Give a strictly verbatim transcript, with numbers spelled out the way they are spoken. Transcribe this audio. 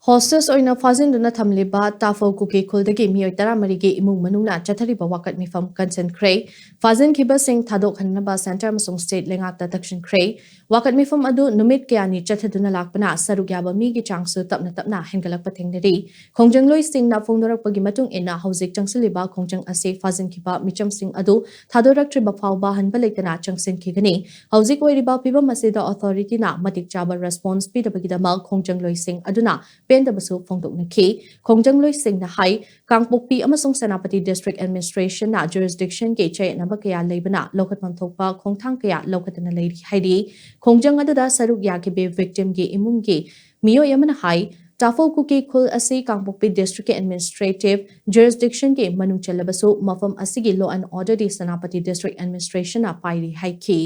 Hostage ꯑꯣꯏꯅ ꯐꯥꯖꯤꯟꯗꯨꯅ ꯊꯝꯂꯤꯕ ꯇꯥꯐꯧ ꯀꯨꯀꯤ ꯈꯨꯜꯗꯒꯤ ꯃꯤꯑꯣꯏ ꯇꯔꯥꯃꯔꯤꯒꯤ ꯏꯃꯨꯡ ꯃꯅꯨꯡꯅ ꯆꯠꯊꯔꯤꯕ ꯋꯥꯀꯠ ꯃꯤꯐꯝ ꯀꯟꯁꯤꯟꯈ꯭ꯔꯦ꯫ ꯐꯥꯖꯤꯟꯈꯤꯕꯁꯤꯡ ꯊꯥꯗꯣꯛꯍꯟꯅꯕ centre ꯑꯃꯁꯨꯡ state ꯂꯩꯉꯥꯛꯇ ꯇꯛꯁꯤꯟꯈ꯭ꯔꯦ꯫ ꯋꯥꯀꯠ ꯃꯤꯐꯝ ꯑꯗꯨ ꯅꯨꯃꯤꯠ ꯀꯌꯥꯅꯤ ꯆꯠꯊꯗꯨꯅ ꯂꯥꯛꯄꯅ ꯁꯔꯨꯛ ꯌꯥꯕ ꯃꯤꯒꯤ ꯆꯥꯡꯁꯨ ꯇꯞꯅ ꯇꯞꯅ ꯍꯦꯟꯒꯠꯂꯛꯄ ꯊꯦꯡꯅꯔꯤ꯫ ꯈꯣꯡꯖꯪꯂꯣꯏꯁꯤꯡꯅ ꯐꯣꯡꯗꯣꯔꯛꯄꯒꯤ ꯃꯇꯨꯡ ꯏꯟꯅ, ꯍꯧꯖꯤꯛ ꯆꯪꯁꯤꯜꯂꯤꯕ ꯈꯣꯡꯖꯪ ꯑꯁꯤ ꯐꯥꯖꯤꯟꯈꯤꯕ ꯃꯤꯆꯝꯁꯤꯡ ꯑꯗꯨ ꯊꯥꯗꯣꯔꯛꯇ꯭ꯔꯤꯕ ꯐꯥꯎꯕ ꯍꯟꯕ ꯂꯩꯇꯅ ꯆꯪꯁꯤꯟꯈꯤꯒꯅꯤ꯫ ꯍꯧꯖꯤꯛ ꯑꯣꯏꯔꯤꯕ ꯐꯤꯕꯝ ꯑꯁꯤꯗ authority ꯅ ꯃꯇꯤꯛ ꯆꯥꯕ response ꯄꯤꯗꯕꯒꯤꯗꯃꯛ ꯈꯣꯡꯖꯪꯂꯣꯏꯁꯤꯡ ꯑꯗꯨꯅ ꯄꯦꯟꯗꯕꯁꯨ ꯐꯣꯡꯗꯣꯛꯅꯈꯤ꯫ ꯈꯣꯡꯖꯪꯂꯣꯏꯁꯤꯡꯅ ꯍꯥꯏ, ꯀꯥꯡꯄꯣꯛꯄꯤ ꯑꯃꯁꯨꯡ ꯁꯦꯅꯥꯄꯇꯤ district administration ꯅ jurisdiction ꯒꯤ ꯆꯌꯦꯠꯅꯕ ꯀꯌꯥ ꯂꯩꯕꯅ ꯂꯧꯈꯠꯐꯝ ꯊꯣꯛꯄ ꯈꯣꯡꯊꯥꯡ ꯀꯌꯥ ꯂꯧꯈꯠꯇꯨꯅ ꯂꯩꯔꯤ ꯍꯥꯏꯔꯤ꯫ ꯈꯣꯡꯖꯪ ꯑꯗꯨꯗ ꯁꯔꯨꯛ ꯌꯥꯈꯤꯕ victim ꯒꯤ ꯏꯃꯨꯡꯒꯤ ꯃꯤꯑꯣꯏ ꯑꯃꯅ ꯍꯥꯏ, ꯇꯥꯐꯧ ꯀꯨꯀꯤ ꯈꯨꯜ ꯑꯁꯤ ꯀꯥꯡꯄꯣꯛꯄꯤ district ꯀꯤ administrative jurisdiction ꯒꯤ ꯃꯅꯨꯡ ꯆꯜꯂꯕꯁꯨ, ꯃꯐꯝ ꯑꯁꯤꯒꯤ law and order D Senapati district administration ꯅ ꯄꯥꯏꯔꯤ ꯍꯥꯏꯈꯤ꯫